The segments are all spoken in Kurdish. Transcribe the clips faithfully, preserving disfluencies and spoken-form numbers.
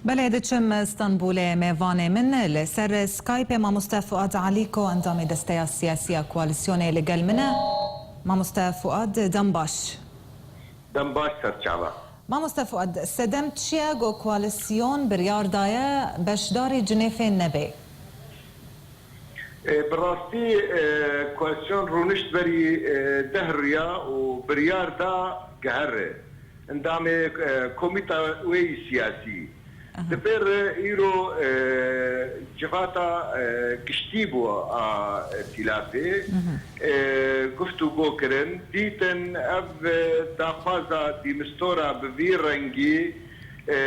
Belê, diçim Stenbolê, mêvanê min li ser Skypeê mamoste Fuad Alîko, endamê Desteya Siyasî ya Koalîsyonê, li gel min e. Mamoste Fuad, dem baş. Dem baş, serçava. Mamoste Fuad, sedem çi ye ku koalîsyon biryar daye beşdarî Cinêfê nebe? E, bi rastî, e, koalîsyon rûnişt berî, e, deh riya û biryar da gehre endamê, e, komîta wê yî siyasî. Aha. Di vê re îro, e, civata, e, giştî bû a, e, tîlafê, e, guftûgo kirin, dîtin ev, e, daxwaza dîmistora bi vî rengî, e,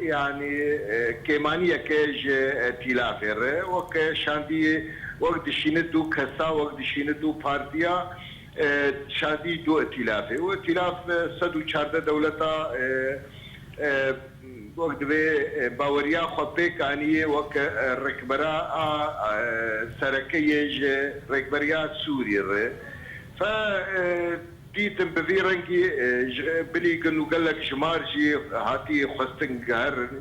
yanî, e, kêmaniyeke ji, e, tîlafê re, wek şandî, wek dişîne du kesa, wek dişîne du partiya, e, şandî du îtîlafê. Û îtîlaf, e, sed û çardeh dewleta, e, e, wek divê, e, baweriya xwe pêk aniyê wek, e, rêkbera a, e, sereke yê ji rêkberiya Sûrî re. Fe, e, dîtin bi vî rengî, e, ji bilîgin û gelek jimar jî hatî xwestin geherin.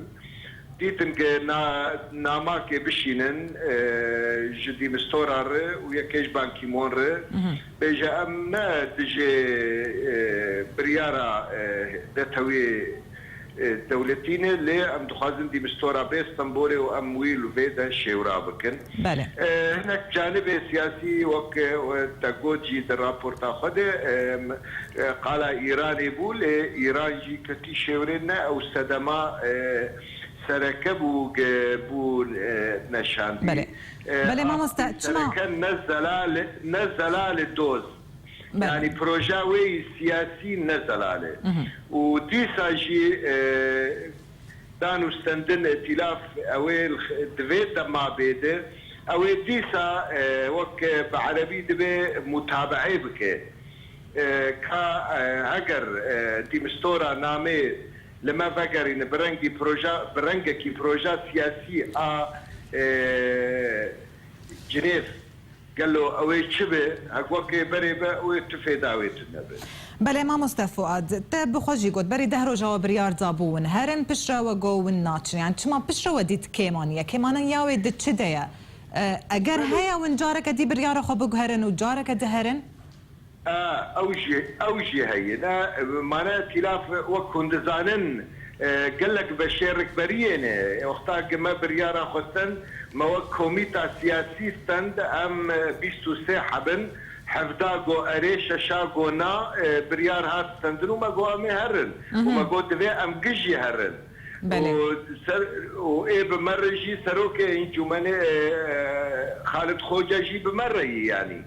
Dîtin ke na-, namakê bişînin, e, ji dîmistora re û yekê ji Ban Ki-moon re. Mhm. Bêje, em ne dijê, e, biryara, e, netewê, e, dewletî ne, lê em dixwazin dîmistora bê Stenbolê û em wî li vê de şêwra bikin. Belê. E, hinek canibê siyasî wek, e, te got jî di raporta xwe de, e, m-, e, qala Îranê bû, lê Îran jî ketî şêwrê, ne ew sedema, e, sereke bû, ge-, bû, e, neşandî. Belê. E, Belê, a, mamoste, çima sereke ne zelal, ne zelal e doz. Belê. Yanî proja wê yî siyasî ne zelal e. Mhm. Û dîsa jî, e, dan û stendin îtîlaf ew ê li x-, di vê dema bê de, ew ê dîsa, e, wek bi erebî dibe mutabeê bike. E, ka, e, heger, e, dîmistora namê li me vegerîne bi rengî proja, bi rengekî proja siyasî a, e, Cinêv, gelo ew ê çi be, hek wekê berê be, ew ê tu fêda wê tune be. Belê, mamoste Fuad, te bi xwe jî got, berî deh roja we biryar dabû win herin, piştre we got win naçin. Yani çima piştre we dît kêmaniye? Kêmaniya wê di çi de ye? E, eger Belê. heye win careke dî biryara xwe biguherin û careke diherin? A, ew jî, ew jî heye. Ne, mane tîlaf wek hûn dizanin, e, gelek beşê rikberiyê ne. Wexta ki me biryara xwe stend, me wek komîta siyasî stend, em, e, bîst û sê hebin, hevda go erê, şeşa go na, e, biryar hat stendin û me go em ê herin. Û me Mhm. got divê em gijî herin. Belê. Û ser, û ê bi me re jî serokê encûmenê, e, Xalid Xoca jî bi me re yî, yanî.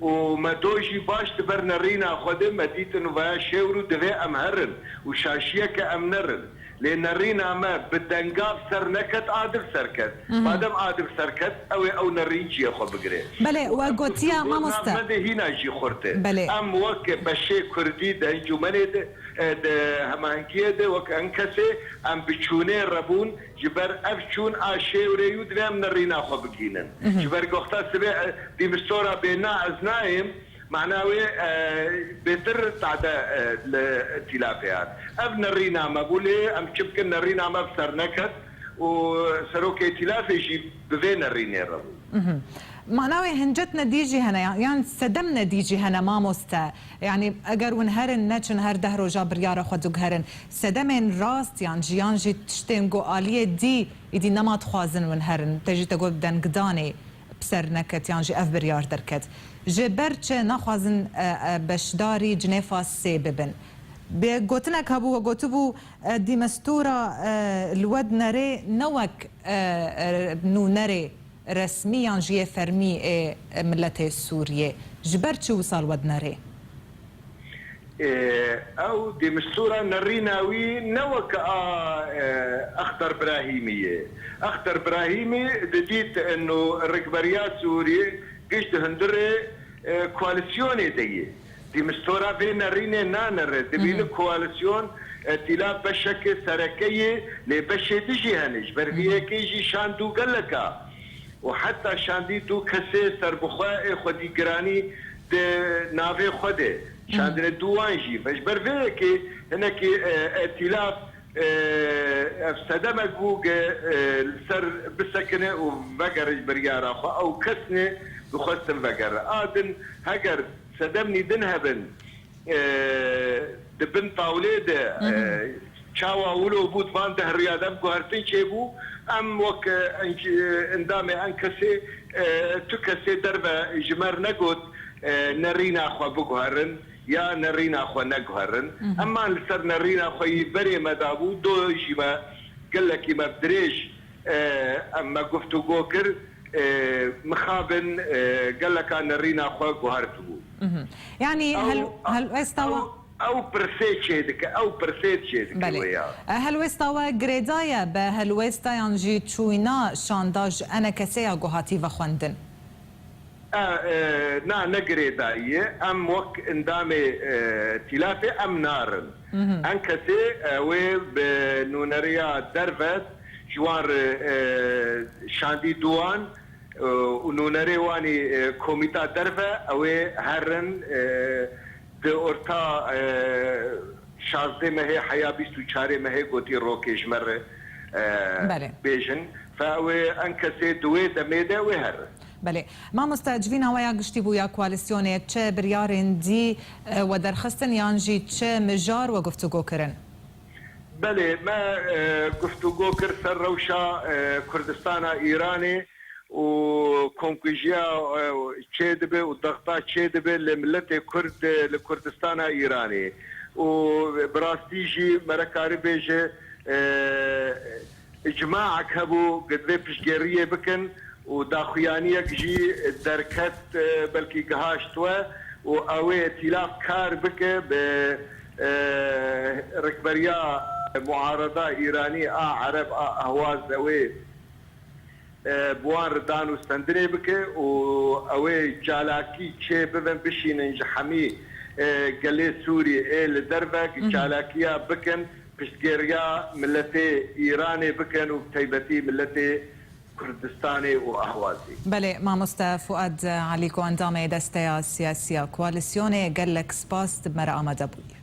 Û me do jî baş di ber nerîna xwe de me dîtin û vaya şêwr û divê em herin û şaşiyeke em nerin. Lê nerîna me bi dengav ser neket, adiv ser ket. Mhm. Madem adiv ser ket, ew ê ew nerîn cihê xwe bigire. Belê, Û we em gotiya, guftûgo mamoste. Nav me de hîna jî xurt e. Belê. Em wek beşê kurdî di encûmenê de, e, di hemahengiyê de wek enkesê em bi çûnê re bûn, ji ber ev çûn a şêwrê û divê em nerîna xwe bigihînin. Mhm. Ji ber goxta sibê, e, dîmistora bê na ez nayêm, mana wê, e, bêtir tade, e, li îtîlafê hat. Ev nerîna me bû, lê em çi bikin, nerîna me bi ser neket û serokê îtîlafê jî bi vê nerînê re bû. Mhm. Mana wê hincet nedî jî hene, yan, yan sedem nedî jî hene, mamoste. Yanî eger hûn herin neçin her deh roja biryara xwe diguherin, sedemên rast yan jî, yan jî tiştên ku aliyê dî îdî nema dixwazin hûn herin, te jî te got dengdanê bi ser neket yan jî ev biryar derket. Ji ber çi naxwazin, e, e, beşdarî Cinêfa sê bibin? Bi gotinek hebû, we gotibû, e, dîmestûra, e, li we dinerê ne wek, e, e, nûnerê resmî yan jî yê fermî ê miletê Sûriyê. Ji ber çi wisa li we dinerê? Ê, ew dîmistûra nerîna wî ne wek a, e, Exter Brahîmî ye. Exter Brahîmî didît eno rikberiya Sûrî giş di hundirê, e, koalîsyonê de ye. Dîmistora vê nerînê nanere. Dibîne Mhm. koalîsyon, e, îtîlaf beşeke sereke ye, lê beşê dijî hene. Ji ber vê Mhm. yekê jî şand û gelek a. Û heta şandî du kesê serbixwe ê xwedî giranî di navê xwe de. Mhm. Şandine du wan jî. Ve ji ber vê yekê hinekî, e, îtîlaf Ev sedemek bû ke, e, li ser bisekine û vegere ji biryara xwe. Ew kes ne dixwestin vegere. A din heger sedemnî din hebin, e, di bin tawlê de, e, çawa wilo bû, di van dehriya de ev guhertin çêbû, em wek, e, enc-, e, endamê enkesê, e, tu kesê derve ji me re negot, e, nerîna xwe biguherin ya nerîna xwe neguherin. Em man li ser nerîna xwe yî berê me dabû, do jî me gelekî me bi dirêj, e, em me guftûgo kir, e, mixabin, e, geleka nerîna xwe guhertibû. Mhm. Yanî Ew, hel-, helwesta ew, wa ew pirsê çêdike, ew pirsê çêdike Belê. Wê ya. E, helwesta we girêdaye be helwesta yan jî çûyna şanda ji enekesê ya ku hatî vexwendin? E, e, na, ne girêdayî ye. Em wek endamê, e, tîlafê em narin. Mhm. Enkesê, e, wê bi nûneriya derve ji wan re, e, şandî duwan, e, û nûnerê wanî, e, komîta derve, ew ê herin, e, di orta, e, şazdeh mehê heya bîst û çarê mehê gotî rokê ji me re, e, Belê. Bêjin. Fe ew ê enkesê di wê demê de wê herin. Belê. Mamoste, civîna we ya giştî bû ya koalîsyonê, çi biryarên dî, e, we derxistin yan jî çi mijar we guftûgo kirin? Belê, me, e, guftûgo kir ser rewşa, e, Kurdistana Îranê û komkujiya, e, çêdibe û dexta çêdibe li miletê Kurd, e, li Kurdistana Îranê. Û bi rastî jî me re karî bêje, e, îcmaek hebû, ku divê piştgêriyê bikin û daxuyaniyek jî derket, e, belkî gihaşt we û ew ê tîlaf kar bike bi, e, rikberiya muarada Îranî a Ereb a Ehwaz ew ê, e, bi wan re dan û stendinê bike û ew ê çalakî çê bibin, bişînin ji hemî, e, gelê Sûrî ê li derve Hı hı. Çalakiya bikin, piştgêriya miletê Îranê bikin û bi taybetî miletê Kurdistanê û Ehwazê. Belê, mamoste Fuad Elî ku endamê Desteya Siyasî ya Koalîsyonê, gelek spas, tu bi me re amade bûyî.